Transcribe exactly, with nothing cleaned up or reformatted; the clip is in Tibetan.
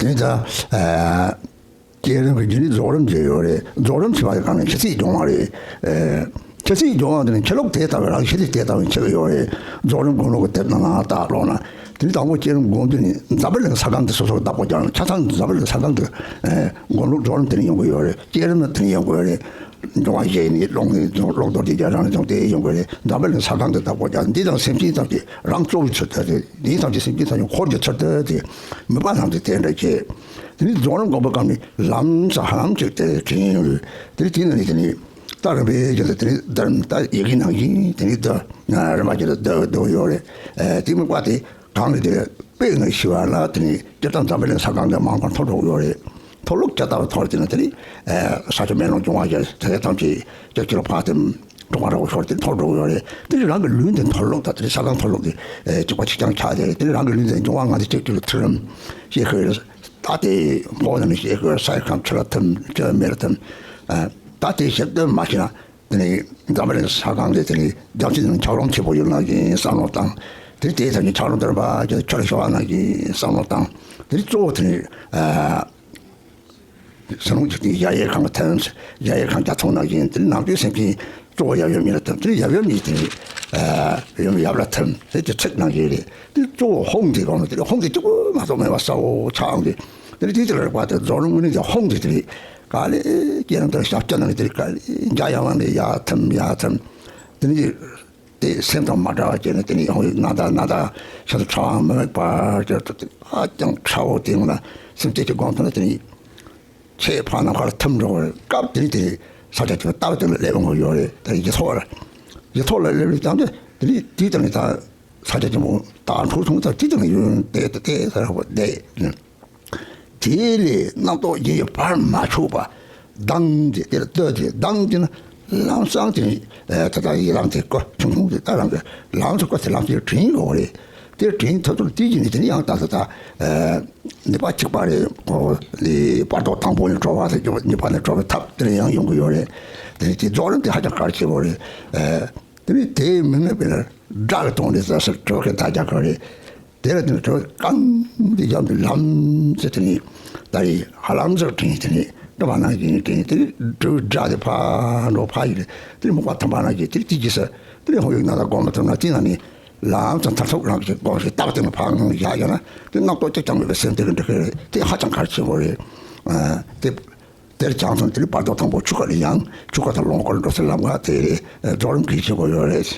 དེ་ནི་ད་ཨ་བསྐྱེད་རིམ་གྱི་རྒྱུ་ནི་རྫོགས་རིམ་བྱས་ཡོད་རེད། རྫོགས་རིམ་བྱས་པ་ཡི་སྒང་ནས་ཤེས་ཚད་སྦྱོང་བ་རེད། ཨ་ཤེས་ཚད་སྦྱོང་བ་དེ་ནི་ཁྱད་ལོག་དེ་ལྟ་བུ་རང་ཤེས་ཚད་དེ་ལྟ་བུ་ཁྱད་ཡོད་རེད། རྫོགས་རིམ་སྒོམ་ལུགས་ཀྱི་དེབ་ནང་ལ་ལྟ་ཀློག་ན། དེ་ནི་དང་པོ་བསྐྱེད་རིམ་སྒོམ་དུས་ནི་འཛམ་བུ་གླིང་ས་སྒང་དེ་སོ་སོར་བདག་པོ་རྒྱག་ན། ཆ་ཚང་འཛམ་བུ་གླིང་ས་སྒང་དེ་ཨ་སྒོམ་ལུགས་རྫོགས་རིམ་དེ་ནི་ཡོང་གི་ཡོད་རེད། བསྐྱེད་རིམ་དེ་ནི་ཡོང་གི་ཡོད་རེད། འབྱུང་བ་བཞི་ནི་ཀློང་ནས་ཀློང་རྡོལ་གྱི་རྒྱ་རང་ནས་ཀློང་དེ་ཡོང་གི་རེད། འཛམ་བུ་གླིང་ས་སྒང་དུ་བདག་པོ་རྒྱག་འདི་དང་སེམས་ཅན་ཐམས་ཅད་རང་གཙོ་བོའི་ཚུལ་དུ་རེད། འདི་ཐམས་ཅད་སེམས་ཅན་ཐམས་ཅད་འཁོར་གྱི་ཚུལ་དུ་དེ་མོས་པ་ཐམས་ཅད་དེ་འདྲ་བྱེད། དེ་ནི་རྫོགས་རིམ་སྒོམ་པའི་སྐབས་ནི་ལམ་སང་ཧ་ལམ་ཅིག་དེ་དྲན་ཡོང་གི། དེ་ནི་དེ་ནི་དེ་ནི་ད་རིམ་པས་ཀྱང་དེ་ནི་ད་ད་ཡི་གེ་ནང་བཞིན་དེ་ནི་ད་རིམ་པ་ཅིག་ཏུ་བསྡུ་བསྡུ་ཡོད་རེད། ཨ་དེ་མོས་པ་དེ། གང་གི་དེ་དཔེ་ངས་ཞུས་པ་ལ་དེ་ནི་སྤྱིར་བཏང་འཛམ་བུ་གླིང་ས་སྒང་དེ་མང་པོ་མཐོ་འགྲོ་གི་ཡོད་རེད། མཐོ་ལུགས་ཇི་ལྟ་བུ་མཐོ་རེད་ཟེར་ན་དེ་ནི་ཨ་ས་ཆུ་མེ་རླུང་འབྱུང་བ་བཞི་དེ་ཐམས་ཅད་ཅིག་ཅིག་ལ་ཕར་དེ་འགྲོ་བ་ར་བ་ཤོར་དེ་མཐོ་འགྲོ་གི་ཡོད་རེད། དེ་ནི་རང་གི་ལུས་འདི་མཐོ་ལུགས་དང་དེ་ནི་ས་སྒང་མཐོ་ལུགས་དེ་ཨ་གཅིག་པ་གཅིག་རྐྱང་ཆགས་དེ་རེད། དེ་ནི་རང་གི་ལུས་འདི་འབྱུང་བ་ལྔ་བདོ་གཅིག་གཅིག་ལ་ཚུལ་ཁྲིམས་ཤེས་ཁུལ་རེད། ད་དེ་འཕོ་བ་ནི་ཤེས་ཁུལ་ས་ཡི་ཁམས་ཆུ་ལ་ཐིམ་ཆུ་མེ་ལ་ཐིམ། ཨ་ད་དེ་ཞིབ་ཏུ་མ་ཤེས་ན། དེ་ནས་འཛམ་བུ་གླིང་ས་སྒང་དེ་དེ་ནས་རྒྱ་མཚོའི་ནང་འཁྱགས་རོམ་ཆེན་པོ་ཡོད་ནང་བཞིན་བསམ་བློ་བཏང་། དེ་ནས་དེའི་ཐད་ཀྱི་འཁྱགས་རོམ་དེར་འབབ་ཀྱི་ཆུ་ལ་ཤོར་བ་ནང་བཞིན་བསམ་བློ་བཏང་། དེ་ནས་གཙོ་བོ་དེ་ནས་ཨ་ཟིན་རུང་ཅིག་དེ་གཞལ་ཡས་ཁང་ལ་ཐིམ། གཞལ་ཡས་ཁང་རྒྱ་མཚོ་ནང་བཞིན་དེ་ནས་ནང་པའི་སེམས་ཅན་གཙོ་བོ་ཡབ་ཡུམ་གཉིས་ལ་ཐིམ། དེ་ནས་ཡབ་ཡུམ་གཉིས་དེ་ནས་ཨ་ཡུམ་ཡབ་ལ་ཐིམ། དེ་དེ་ཚིག་ནང་བཞིན་རེད། དེ་གཙོ་བོ་ཧཱུྃ་དེ་གང་ལ་དེ་ཧཱུྃ་དེ་གཅིག་པུ་མ་གཏོགས་མེད་པ་གསལ་བོ་ཆགས་འདུག་དེ་ནས་དེ་དེ་ལ་རེག་པ་དེ་རྫོགས་རིམ་དངོས་གནས་ཀྱི་ཧཱུྃ་དེ་དེ་རེད། ག་ལེ་སྐྱེ་རིམ་དེར་ཞབས་བཀྱག་ནང་ནས་དེ་ག་ལེ་འཇའ་ཡང་བ་ནས་ཡར་ཐིམ་ཡར་ཐིམ། དེ་ནས་དེ་སེམས་དང་མ་བྲལ་བ་བྱས་ནས་དེ་ནས་ཡང་ན་ད་ན་ད་ཤ་དུ་ཁྲ་བ་མི་དམིགས་པར་གྱུར་ཏོ། དེ་ཧ་ཅང་ཁྲ་བོ་དེ་ཡོང་ན་སེམས་བསྐྱེད་ཀྱི་སྒོམ་ཐུབ་ན་དེ་ནས་ཆེས་ཕར་ནམ་མཁའ་ལ་ཐིམ་འགྲོ་བའི་སྐབས་དེ་ནས་དེ་ས་ཆ་དེ་ལ་ལྟ་བ་དེ་ལ་སླེབས་འོང་གི་ཡོད་རེད། དེ་ཡིད་ཐོག་ལ་ཡིད་ཐོག་ལ་སླེབས་པའི་སྐབས་དེ་དེ་ནས་དེ་དེ་ནས་ད་ས་ཆ་ཆེན་པོ་དྭགས་འཕྲུག་སོང་ཙང་དེ་དེ་ནས་ཡུན་བསྡད་དེ་བསྡད་ས་ར་བ་བསྡད། དེ་ལས་རྣམ་རྟོག་གཞན་ཡང་བར་མ་ཆོད་པ་ལྡང་སྟེ་དེ་ལ་ལྟོས་ཏེ་ལྡང་སྟེ་ན་ལམ་སང་དེ་ནི་ད་ལྟ་ཡི་ལམ་དེ་ཀོ་ཆུང་ཆུང་དེ་ད་རང་གི་ལམ་དུ་ཀོ་དེ་ལམ་དེ་དྲན་དགོས་རེད། དེ་དྲན་ཐུབ་ཐུབ་དེ་ཡིན་ནི་དེ་ནི་ཡང་ད་ལྟ་ད་ནུས་པ་གཅིག་པ་རེད། ཁོ་ལས་བར་དོ་དང་པོ་ནས་གྲོལ་བ་དེ་ནུས་པ་ནས་གྲོལ་བའི་ཐབས་དེ་ནི་ཡང་ཡོང་གི་ཡོད་རེད། དེ་ནི་དེ་རྫོགས་རིམ་དེ་ཧ་ཅང་གལ་ཆེ་བོ་རེད། དེ་ནི་དེའི་མི་ངན་པས་ན་དགྲ་གི་དོན་དེ་ཟ་སར་གྲོལ་མཁན་ད་རྒྱ་གར་རེད། དེ་ལ་དེ་ནི་གྲོལ་གང་དེ་རྒྱབ་ནས་ལམ་ཟེར་དེ་ནི་ད་རེས་ཧ་ལམ་ཟེར་དྲན་དེ་ནི་འགྲོ་བ་ནང་བཞིན་དྲན་དེ་ནི་འགྲོ་བའི་དགྲ་དེ་ཕར་འགྲོ་ཕར་ཡིན་དེ་ནི་མོས་པ་ཐིམ་པ་ནང་བཞིན་དེ་ནི་དེ་རྗེས་སུ་དེ་ནི་ཧོ་ཡུག་ན་ད་སྒོམ་མ་ཐུབ་ན་དེ་ན་ནི་ལམ་དང་མཐར་ཐུག་རང་གི་སྒོམ་ཞིག་རྟག་དེ་ནི་ཕར་ངང་བཞག་ཡོད་ན་དེ་རྣམ་རྟོག་ཅིག་ཀྱང་མེད་པའི་སེམས་དེ་གི་འགྲིག་གི་རེད། དེ་ཧ་ཅང་གལ་ཆེན་པོ་རེད། དེ་དེར་ཀྱང་ཚང་དེ་ནི་བར་དོ་དང་པོ་ཆུ་ཁ་ལ་ཡང་ཆུ་ཁ་དང་ལོངས་སྐོར་འགྲོ་སའི་ལམ་ཁ་དེ་རེད། རྫོགས་རིམ་གྱི་བྱེད་སྒོ་ཡོད་རེད།